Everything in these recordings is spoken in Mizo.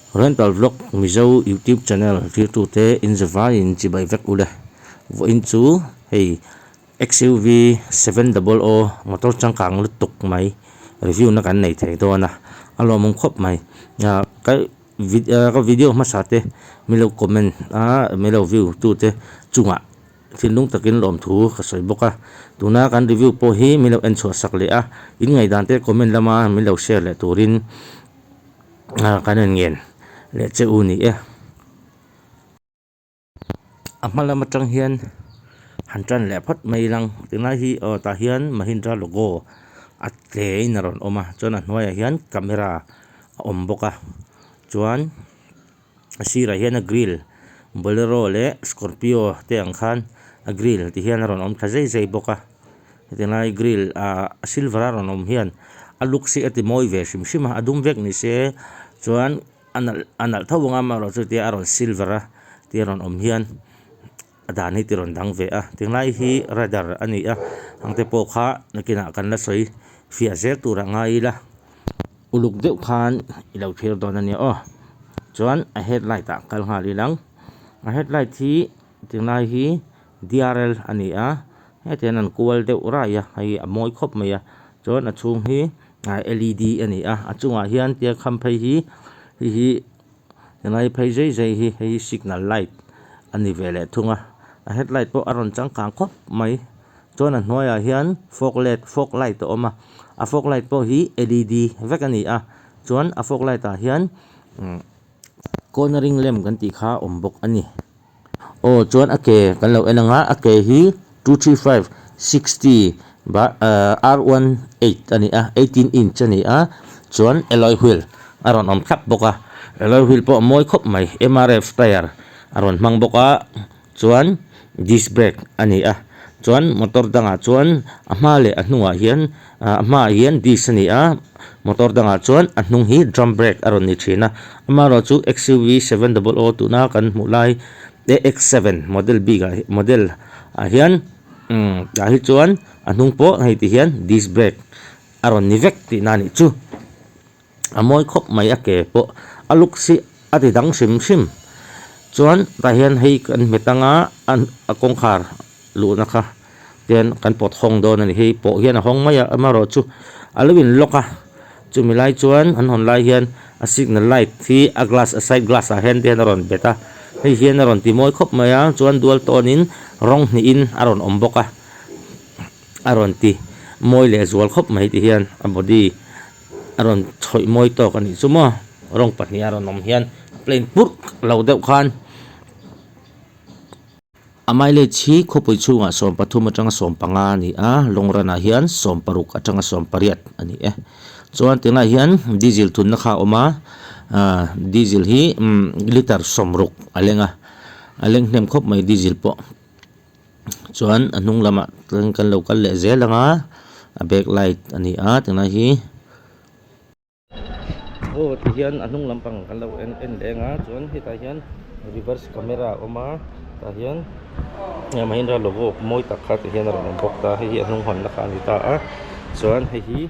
Rental Vlog Mizo YouTube channel thirtute in zavaiin chibai vek ule. Vawiin chu hei XUV 700 motor changkang lutuk mai review na kan nei thei dawn a, a lawmawm khawp mai. Ka ka video hmasa te min lo comment a, min lo view tute chungah Thinlung takin lawmthu ka sawi bawk a, tuna kan review pawh hi min lo en chhuah sak leh a, in ngaihdan te comment lama min lo share leh turin kan en ngen leh che u ni e. A hma lam atang hian han tan leh phawt mai lang, tunlai hi aw tah hian Mahindra logo a tle in a rawn awm a, chuan a hnuaiah hian camera a awm bawk a, chuan. A sirah hian a grill bolero leh scorpio te ang khan a grill ti hian a rawn awm thla zai zai bawk a heti lai grill ah silver a rawn awm hian a looks hi a ti mawi ve hrim hrim a a dum vek ni se chuan a nalh a nalh tho ang a amaherawhchu chutia a rawn silver a tia rawn awm hian a dan hi ti rawn dang ve a tinglai hi radar a ni a ang te pawh kha nakinah kan la sawi fiah zel turah ngai ila. Uluk deuh khan i lo thlir dawn a nia aw. Chuan a headlight ah kal nghal ila ang. A headlight hi tunlai hi DRL a ni a, heti hian an kual deuh rai a, hei a mawi khawp mai a. Chuan a chhung hi led a ni a, a chungah hian tia kham phei hi hei hi tunlai phei zai zai hi hei hi signal light a ni ve leh thung a. A headlight pawh a rawn changkang khawp mai. Chuan a hnuaiah hian fog let fog light a awm a a fog light pawh hi led vek a ni a chuan a fog light ah hian umm cornering lamp kan tih kha a awm bawk a ni. Aw chuan a ke kan lo en ang a a ke hi 235 60 bah ahh R one eight a ni a 18 inch a ni a chuan alloy wheel a rawn awm thlap bawk a alloy wheel pawh a mawi khawp mai MRF tyre a rawn hmang bawk a. Chuan disc brake a ni a, chuan motor dangah chuan a hma leh a hnungah hian a hmaah hian disc a ni a, motor dangah chuan a hnung hi drum brake a rawn ni thin a, amaherawhchu XUV 700 tuna kan hmuh lai AX7 model bik ah model ah hian umm tah hi chuan a hnung pawh hei ti hian disc brake a rawn ni vek tihna a nih chu. A mawi khawp mai a ke pawh a looks hi a ti dang hrim hrim chuan tah hian hei kan hmet anga a kawngkhar luhna kha tian kan pawt hawng dawn a ni hei pawh hian a hawng mai a amaherawh chu a lo in lock a chumi lai chuan an hawn lai hian a signal light hi a glass a side glass ah hian te hian a rawn bet a hei hian a rawn ti mawi khawp mai a chuan dual tawn in rawng hnih in a rawn awm bawk a a rawn ti mawi leh zual khawp mai ti hian a body. A rawn chhawih mawi tawk a nih chu maw rawng pahnih a rawn awm hian a plain purh lo deuh khan a mileage hi khawpui chhungah 13 atanga 15 a ni a long run ah hian 16 atanga 18 a ni e chuan tunah hian diesel thunna kha a awm a ah diesel hi umm litre 60 a leng a a leng hnem khawp mai diesel pawh. Chuan a hnung lamah chuan kan lo kal leh zel ang a a back light a ni a tunlai hi aw ti hian a hnung lampang kan lo en en leh ang a chuan hetah hian reverse camera a awm a tah hian Mahindra logo mawi tak kha ti hian a rawn awm bawk ta hei hi a hnung hawnna kha a ni ta a chuan hei hi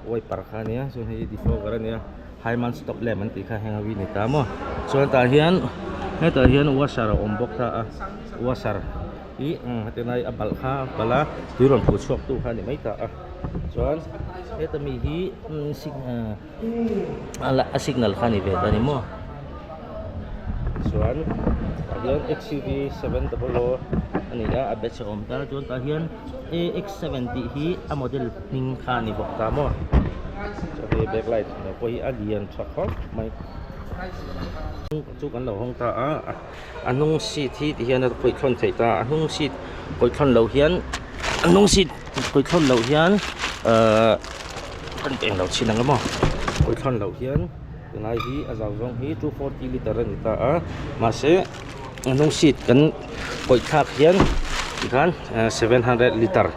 wiper kha a nia chuan hei hi defogger a nia high mount stop lamp an tih kha heng ho hi a ni ta maw chuan tah hian hetah hian washer a awm bawk ta a. Washer hi heti lai a balh kha a balh a tui rawn phuh chhuak tu kha a ni mai ta a chuan heta mi hi a signal kha a ni ve ta a ni maw chuan tah hian XUV 700 a ni a a batch a awm ta chuan tah hian AX7 tih hi a model hming kha a ni bawk ta maw chuan hei back light pawh hi a lian tha khawp mai chu kan lo hawng ta a. A hnung seat hi ti hian a khawih thlawn theih ta a hnung seat khawih thlawn loh hian a hnung seat khawih thlawn loh hian ahh kan eng lo chhin ang emaw khawih thlawn loh hian tunlai hi a zau zawng hi 240 litre a ni ta a mahse a hnung seat kan khawih thlak hian tikhan 700 litre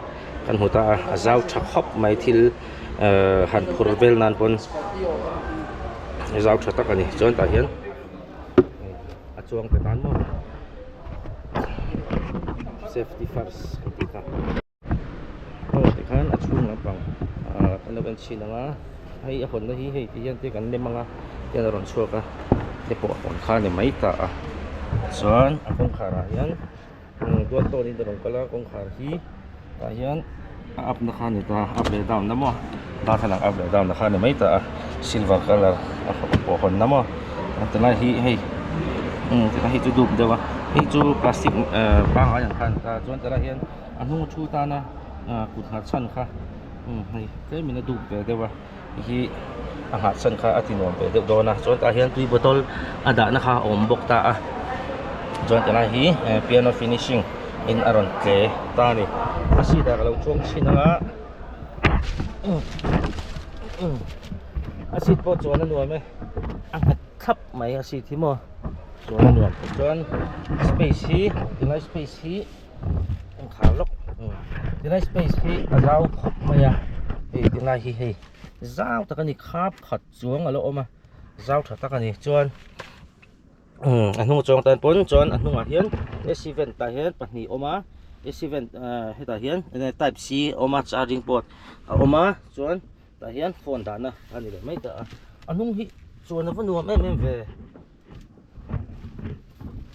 kan hmu ta a a zau tha khawp mai thil ahh han phur vel nan pawn zau tha tak a ni chuan tah hian. A chuang te tan maw safety first kan tih kha aw tikhan a chhung lampang ah kan lo en chhin ang a hei a hawnna hi hei ti hian te kan lem ang a tihian a rawn chhuak a. te pawh a hawn kha a ni mai ta a chuan a kawngkhar ah hian dual tone in a rawn kal a kawngkhar hi tah hian a up na kha a ni ta a up leh down na maw darthlalang up leh down na kha a ni mai ta a silver colour a pawh hawn na maw tilai hi hei tilai hi chu dup deuh a hei chu plastic pangngai ang kha a ni ta chuan tilai hian a hnung a thu tana kut nghah chhan kha hei tlem in a dup ve deuh a. Hi a nghah chhan kha a ti nuam ve deuh dawn a chuan tah hian tui bottle a dahna kha a awm bawk ta a chuan tilai hi piano finishing in a rawn tle ta a ni a seat ah ka lo chuang chhin ang a a seat pawh chuan a nuam e a nghet thlap mai a seat hi maw chuan a nuam chuan space hi tilai space hi. Kawngkhar lawk tilai space hi a zau khawp mai a hei tilai hi hei zau tak a ni khap khat chuang a lo awm a zau tha tak a ni chuan a hnung chuang tan pawn chuan a hnungah hian ac vent tah hian pahnih a awm a ac vent ah hetah hian type c a awm a charging port a awm a chuan tah hian phone dahna a ni leh mai ta a a hnung hi chuan a va nuam em em ve.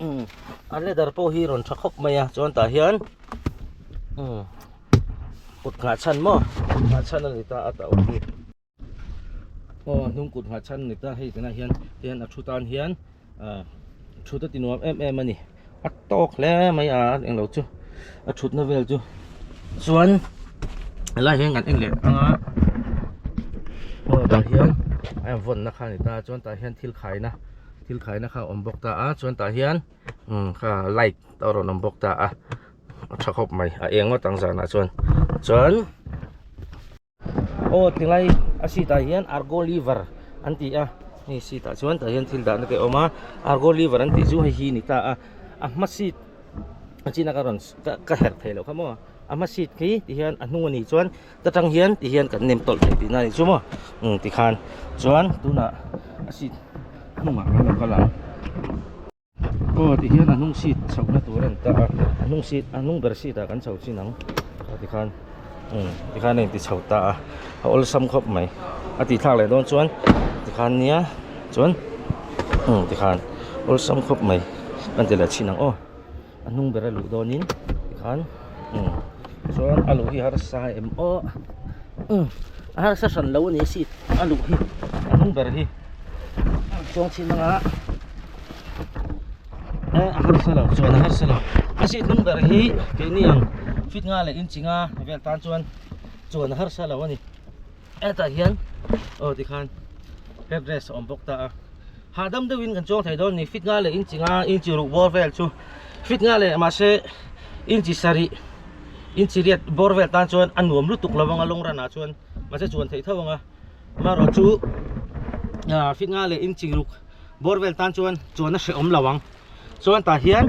Umm a leather pawh hi rawn tha khawp mai a chuan tah hian umm kut nghah chhan maw kut nghah chhan a ni ta a tah awm hi aw hnung kut nghah chhan a ni ta hei tunah hian tihian a thu tan hian ah thut a ti nuam em em a ni a tawk hle mai a englo chu a thutna vel chu chuan helai hian kan en leh ang a aw tah hian a invawnna kha a ni ta chuan tah hian thil khaina thil khaina kha a awm bawk ta a chuan tah hian umm kha light a rawn awm bawk ta a a tha khawp mai a eng ngawt ang zanah chuan chuan. Aw tilai a seat ah hian argo lever an ti a hei seat ah chuan tah hian thil dahna te a awm a argo lever an tih chu hei hi a ni ta a a hma seat a chin a ka rawn ka herh theih loh kha maw a hma seat khi ti hian a hnung a nih chuan ta tang hian ti hian kan nem tawlh thei tihna a nih chu maw umm tikhan chuan tunah a seat hnungah kan lo kal ang. Aw ti hian a hnung seat chhohna tur a ni ta a a hnung seat a hnung ber seat ah kan chho chin ang aw tikhan umm tikhan a inti chho ta a a awlsam khawp mai a tih thlak leh dawn chuan tikhan nia chuan umm tikhan awlsam khawp mai kan ti leh chin ang aw a hnung ber a luh dawnin tikhan umm chuan a luh hi harsa em aw umm a harsa hran lo a ni a seat a luh hi a hnung ber hi chuang chhin anga. Eh a harsa lo chuan a harsa lo a seat hnung ber hi keini ang feet nga leh inch nga vel tan chuan chuan a harsa lo a ni hetah hian aw tikhan headrest a awm bawk ta a hahdam deuhin kan chuang thei dawn a ni feet nga leh inch nga inch ruk bawr vel chu feet nga leh mahse inch sarih inch riat bawr vel tan chuan a nuam lutuk lo ang a long run ah chuan mahse chuan theih tho ang a amaherawh chu ah feet nga leh inch ruk. Bawr vel tan chuan chuan a hrehawm lo ang chuan tah hian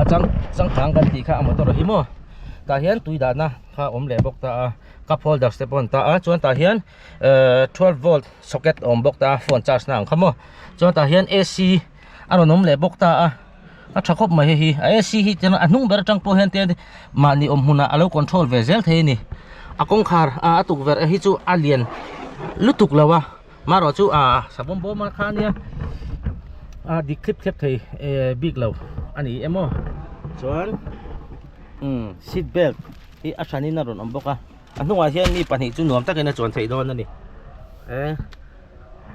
a chang changkang kan tih kha a motor hi maw tah hian tui dahna kha a awm leh bawk ta a cup holders te pawh an ta a chuan tah hian ehh twelve volt socket a awm bawk ta a phone charge na ang kha maw chuan tah hian A_C a rawn awm leh bawk ta a a tha khawp mai hei hi a A_C hi tiang a hnung ber atang pawh hian te mahni awm hmunah a lo control ve zel thei a ni a kawngkhar a tukverh hi chu a lian lutuk lo a. Marawh chu ah savawm bawm a kha ania a dik thlip thlep thei eh bik lo a ni em aw chuan umm seat belt hi a hranin a rawn awm bawk a a hnungah hian mi pahnih chu nuam takin a chuan theih dawn a ni eh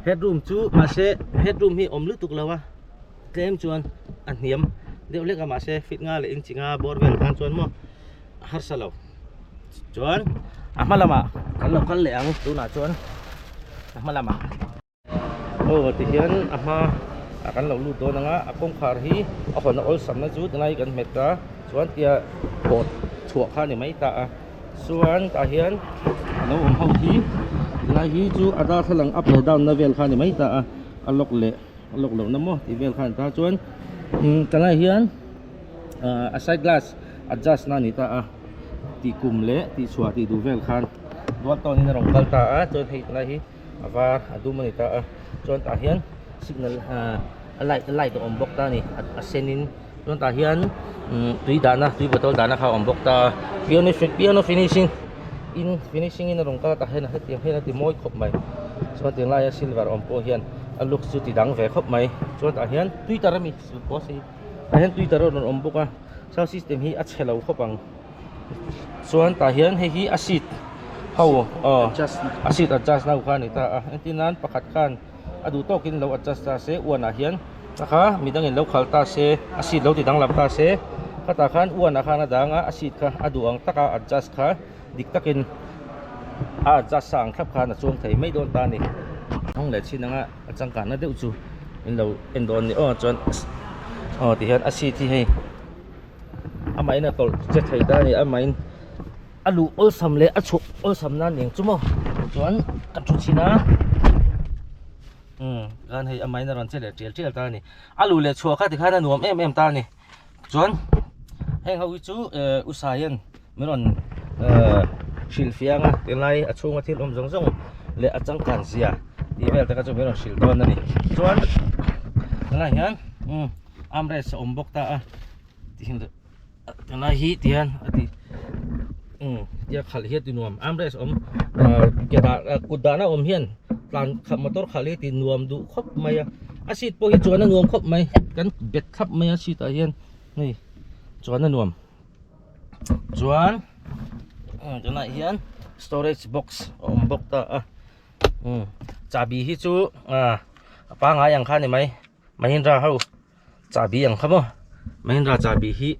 headroom chu mahse headroom hi awm lutuk lo a tlem chuan a hniam deuh hlek a mahse feet nga leh inch nga bawr vel tan chuan maw a harsa lo. Chuan a hma lamah kan lo kal leh ang tunah chuan a hma lamah aw tihian a hma ah kan lo lut dawn ang a a kawngkhar hi a hawn a awlsam na chu tunlai kan hmet a chuan tia pawt chhuah kha a ni mai ta a chuan tah hian a lo awm ho hi tunlai hi chu a darthlalang up leh down na vel kha a ni mai ta a a lock leh a lock loh na maw tih vel kha a ni ta chuan umm tunlai hian ah a side glass adjust na a ni ta a tih kum leh tih chhuah tih duh vel khan dual tone in a rawn kal ta a chuan hei tunlai hi a var a dum a ni ta a chuan tah hian signal ah a light light a awm bawk ta a ni a sen in chuan tah hian umm tui dahna tui bottle dahna kha a awm bawk ta a piano piano finishing in finishing in a rawn kal a tah hian hetiang hian a ti mawi khawp mai chuan tiang laia silver awm pawh hian. A looks chu ti dang ve khawp mai chuan tah hian twitter a mi tah hian twitter a rawn awm bawk a sound system hi a chhe lo khawp ang. Chuan tah hian hei hi a seat ho aw a seat adjust na ho kha a ni ta a entir nan pakhat khan a duh tawkin lo adjust ta se uan ah hian a kha midangin lo khal ta se a seat lo ti danglam ta se khatah khan uan ah khan a dang a a seat kha a duh ang taka adjust kha dik takin a adjust sa ang thlap khan a chuang thei mai dawn ta a ni. Hawng leh chin anga a changkanna deuh chu in lo en dawn a ni aw chuan aw tihian a seat hi hei. Amahin a tawlh che thei ta a ni amahin a luh awlsam leh a chhuah awlsam nan eng chu maw chuan ka thu chhin a umm khan hei amahin a rawn che leh tial tial ta a ni a luh leh chhuah kha tikhan a nuam em em ta a ni chuan heng ho hi chu ehh u saian min rawn ehh hrilh fiah ang a tunlai a chhunga thil awm zawng zawng leh a changkan zia tih vel te kha chu min rawn hrilh dawn a ni chuan tunlai hian umm. Armrest a awm bawk ta a tihian tunlai hi tihian a ti umm tia khalh hi a ti nuam armrest awm ah ke dah kut dahna awm hian tlan khalh motor khalh hi ti nuam duh khawp mai a a seat pawh hi chuan a nuam khawp mai kan bet thlap mai a seat ah hian hei chuan a nuam chuan tunah hian storage box a awm bawk ta a umm chahbi hi chu ah a pangngai ang kha a ni mai. Mahindra ho chahbi ang kha maw Mahindra chahbi hi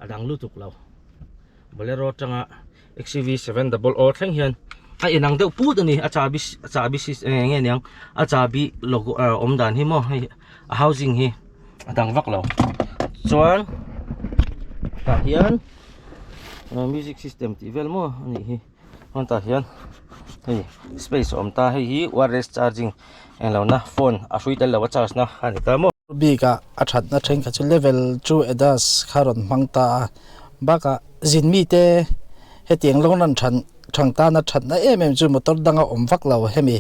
a dang lutuk lo Bolero atanga XUV 700 thleng hian a inang deuh put a ni a chahbi a chahbi eng nge niang a chahbi logo awm dan hi maw hei a housing hi a dang vak lo chuan tah hian music system tih vel maw a nih hi chuan tah hian hei space a awm ta hei hi wireless charging. Englo na phone a hrui tel lo a charge na a ni ta maw. Bik ah a thatna thenkhat chu level two ADAS kha rawn hmang ta a, bakah zin mite hetiang lo rawn than thang tana thatna em em chu motor danga awm vak lo hemi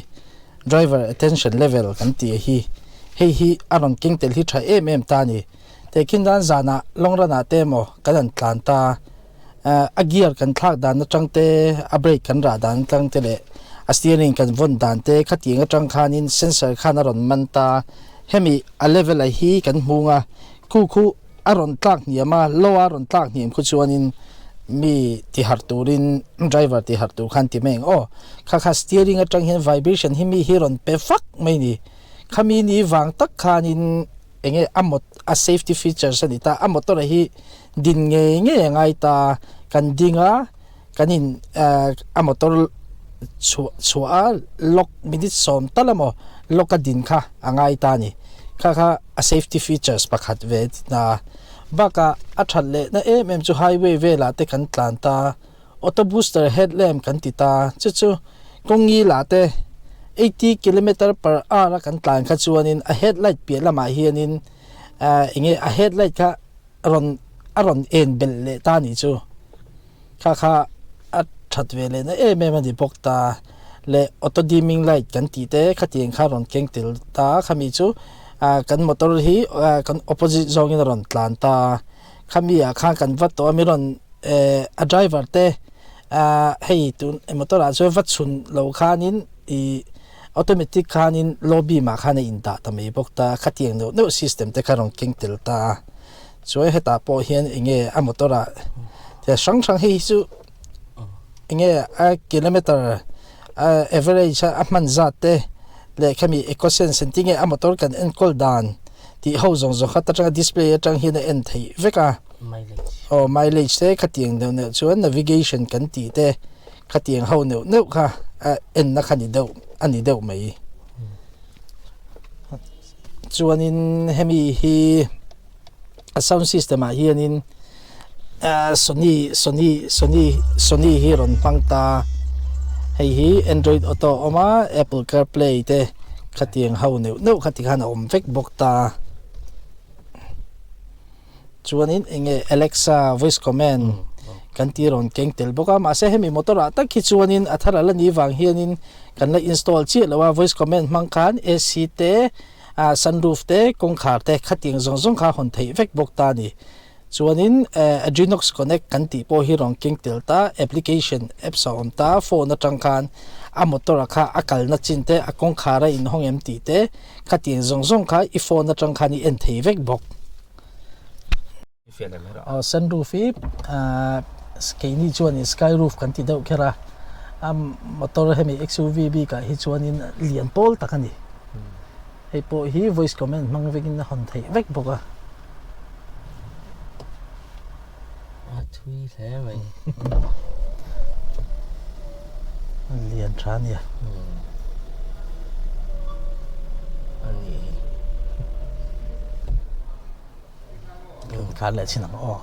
driver attention level kan tih hi hei hi a rawn keng tel hi tha em em ta a ni. Tehkhin dan zanah long run ah te emaw kan han tlan ta a gear kan thlak dan atang te a brake kan rah dan atang te leh a steering kan vawn dan te khatiang atang khanin sensor khan a rawn man ta hemi a level a hi kan hmung a khu khu a rawn tlak hniam a low a rawn tlak hniam khu chuanin mi ti harh turin driver ti harh tur khan ti mai ang aw kha kha steering atang hian vibration hi mi hi rawn pe fak mai a ni khami ni vang tak khanin enge a mot a safety features a ni ta a motor a hi din ngei ngei a ngai ta kan ding a kan in ah a motor chhuah chhuah a lock minute sawm tal emaw lock a din kha a ngai ta a ni kha kha a safety features pakhat ve a bakah a that leh na em em chu highway velah te kan tlan ta. Auto booster headlamp kan ti ta chu chu kawng lah te 80 kilometer per hour a kan tlan kha chuanin a headlight piah lamah hianin ah eng nge a headlight kha a rawn a rawn en belh leh ta a nih chu kha kha a that ve leh na em em a ni bawk ta leh auto dimming light kan tih te khatiang kha a rawn keng tel ta khami chu ah kan motor hi ah kan opposite zawngin a rawn tlan ta. Khami ah khan kan va tawh a mi rawn eh a driver te ah hei tun motor ah chuan va chhun lo khanin ih automatic khanin low beam ah khan a in dah ta mai bawk ta khatiang neuh neuh system te kha rawn keng tel ta a chuan hetah pawh hian eng nge a motor ah thil hrang hrang hei hi chu eng nge a kilometer a average a hman zat te leh khami eco sense engtin nge a motor kan enkawl dan. Tih ho zawng zawng kha atanga display atang hian a en theih vek a aw mileage te khatiang deuh neuh chuan navigation kan tih te khatiang ho neuh neuh kha a enna kha ni deuh a ni deuh mai chuanin hemi hi a sound system ah hianin ah sony sony sony sony hi rawn hmang ta hei hi android auto a awm a apple carplay te. Khatiang ho neuh neuh kha tikhan a awm vek bawk ta. Chuanin eng nge Alexa voice command kan ti rawn keng tel bawk a mahse hemi motor ah tak hi chuanin a thar ala nih vang hianin kan la install chiah lo a voice command hmang khan AC te ah sunroof te kawngkhar te khatiang zawng zawng kha a hawn theih vek bawk ta a ni. Chuanin Adrenox Connect kan tih pawh hi rawn keng tel ta, application apps a awm ta, phone atang khan a motor a kha a kalna chin te, a kawngkhar a inhawng em tih te, khatiang zawng zawng kha i phone atang khan i en thei vek bawk. Aw sunroof hi keini chuanin sky roof kan ti deuh kher a, a motor hemi XUV bikah hi chuanin lian pawl tak a ni. Hei pawh hi voice command hmang vekin a hawn theih vek bawk a. A thui hle mai. Lian tha nia. A ni. Khar leh chin ang aw.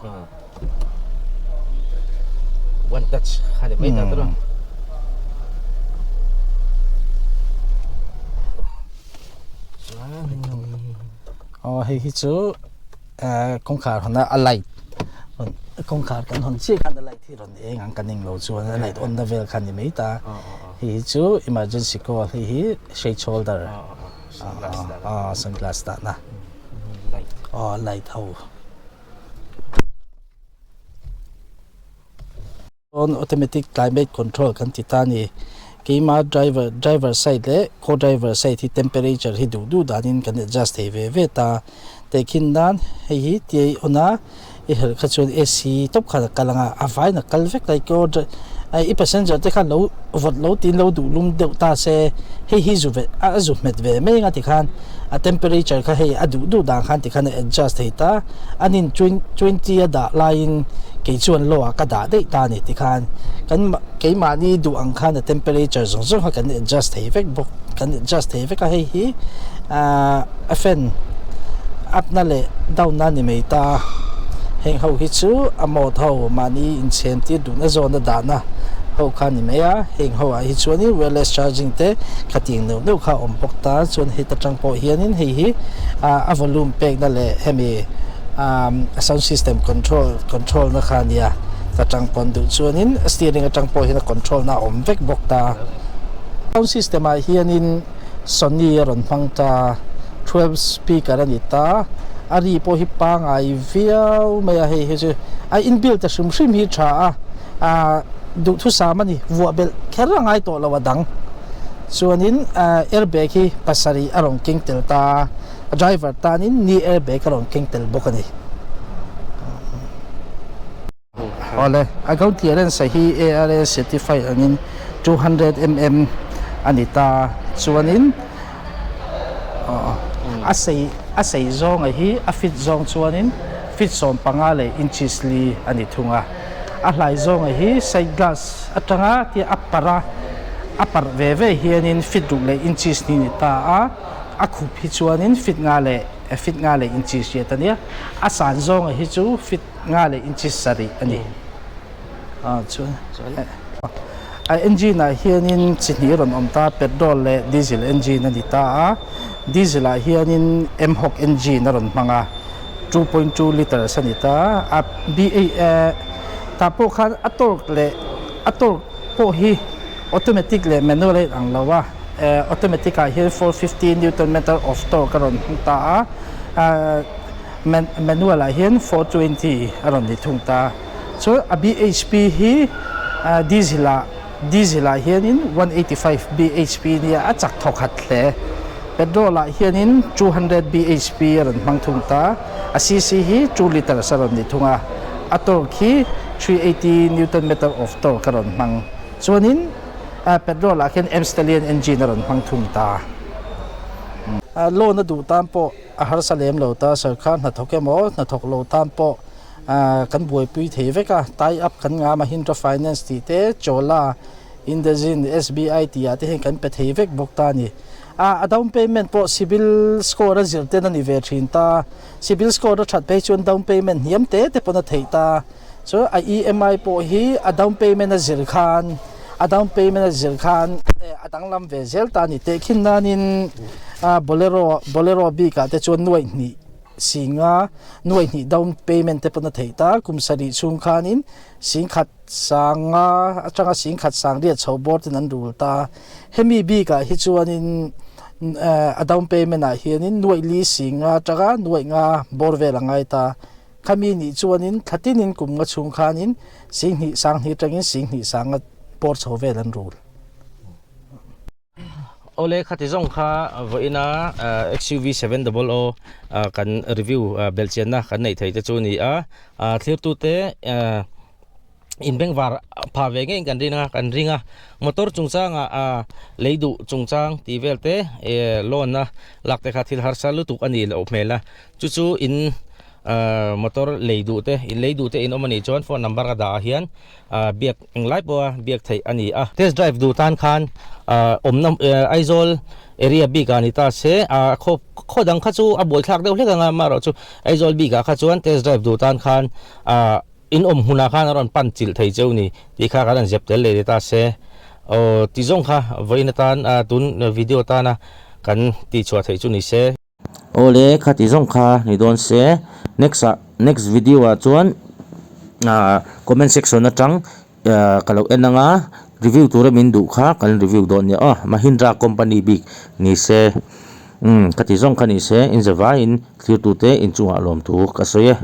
One touch kha ni mai ta tawh. Aw hei hi chu kawngkhar hawn a a light kawngkhar kan hawn chiah khan a light hi rawn eng ang kan englo chuan a light on na vel kha ni mai ta. Hei hi chu emergency call hei hi shade holder sunglass dahna. Aw light ho. On automatic climate control kan ti ta ni. Keima driver driver side leh co driver side hi temperature hi duh duh danin kan adjust thei ve ve ta. Tehkhin nan hei hi ti a on a i herh kha chuan A_C tawp khan a kal ang a a vaiin a kal vek lai ko i passenger te khan lo vawt lo tiin lo duh lum deuh ta se hei hi zu ve a zu hmet ve mai anga tikhan a temperature kha hei a duh duh dan khan tikhan a adjust thei ta a nin twenty a dah laiin kei chuan low ah ka dah daih ta a ni tikhan kan keimahni duh ang khan a temperature zawng zawng kha kan adjust thei vek bawk kan adjust thei vek a hei hi ahh a fan up na leh down na a ni mai ta heng ho hi chu a mode ho mahni inchhen tir duhna zawn a dahna ho kha a ni mai a heng ho ah hi chuanin wireless charging te khatiang neuh neuh kha a awm bawk ta chuan heta tang pawh hianin hei hi ahh a volume pekna leh hemi ahh sound system control control na kha a nia. Ta tang pawn duh chuanin steering atang pawh hian a control na a awm vek bawk ta. Sound system ah hianin Sony a rawn hmang ta, 12 speaker a ni ta, a ri pawh hi pangai viau mai a hei hi chu a inbuilt a hrim hrim hi tha a, ah duhthusam a ni, vuah belh kher a ngai tawh lo a dang. Chuanin airbag hi pasarih a rawn keng tel ta, driver tanin ni airbag a rawn keng tel bawk a ni. Awle, a ground clearance a hi ARA certified angin 200 mm a ni ta. Chuanin a sei a sei zawnga hi a fit zawng chuanin feet 15 leh inches li a ni thung a. A hlai zawnga hi side glass atanga tia a parh a, a parh ve ve hianin feet ruk leh inches hnih ni ta a, a khup hi chuanin feet nga leh feet nga leh inches riat a nia. A san zawnga hi chu feet nga leh inches sarih a ni. Chuan a engine ah hianin chi hnih a rawn awm ta, petrol leh diesel engine a ni ta a. Diesel ah hianin M-Hawk engine a rawn hmang a, 2.2 litres a ni ta. A tah pawh khan a torque leh a torque pawh hi automatic leh manual a inang lo a, automatic ah hian 450 newton meter of torque a rawn hmang ta a. Manual ah hian 420 a rawn ni thung ta. Chuan a bhp hi diesel ah diesel ah hianin 185 bhp nia a chak thaw khat hle. Petrol ah hianin 200 bhp a rawn hmang thung ta. A cc hi 2 litres a rawn ni thung a. A torque hi 380 newton meter of torque a rawn hmang. Chuanin petrol ah khian M-Stallion engine a rawn hmang thung ta. Loan a duh tan pawh A harsa lem lo ta, sarkar hnathawk emaw hnathawk lo tan pawh kan buaipui thei vek a, tie up kan ngam a, Hindra Finance tih te, Chola, IndusInd, SBI tih ah te hian kan pe thei vek bawk ta a ni. A down payment pawh CIBIL score a zir ten a ni ve thin ta, CIBIL score a that phei chuan down payment hniam te te pawn a theih ta, chuan a EMI pawh hi a down payment a zir khan a down payment a zir khan a danglam ve zel ta a ni teh khin nanin bolero bolero bikah te chuan nuaih hnih singa nuaih hnih down payment te pawn a theih ta kum sarih chhung khanin singkhat sanga atanga singkhat sang riat chho bawr ten an rul ta hemi bikah hi chuanin a down payment ah hianin nuaih li singa atanga nuaih nga bawr vel a ngai ta. Khami nih chuanin thla tinin kum nga chhung khanin Singhnih sanghnih atangin Singhnih sanga pawr chho vel an rul. Awle khati zawng kha vawiina XUV 700 kan review belhchianna kan neih theih te chu a ni a, thlirtute inbengvar pha ve ngeiin kan ring a kan ring a, motor chungchanga lei duh chungchang tih vel te loan a lak te kha thil harsa lutuk a nih loh hmel a, chu chu in motor lei duh te in lei duh te in awm a nih chuan phone number ka dah ah hian biak englai pawha biak theih a ni a. Test drive duh tan khan awmna Aizawl area bik ah ni ta se a khaw khaw dang kha chu a buaithlak deuh hlek ang a amaherawhchu Aizawl bik ah kha chuan test drive duh tan khan in awm hmunah khan a rawn pan chilh thei cheu ni tih kha kan han zep tel leh ni ta se aw ti zawng kha vawiin atan tun video tana kan tihchhuah theih chu ni se. Awle khati zawng kha ni dawn se next ah next video ah chuan ah comment section atang ah ka lo en anga review tura min duh kha kan review dawn nia aw Mahindra company bik ni se umm khati zawng kha ni se inzavaiin thlir tute inchungah lawmthu ka sawi e.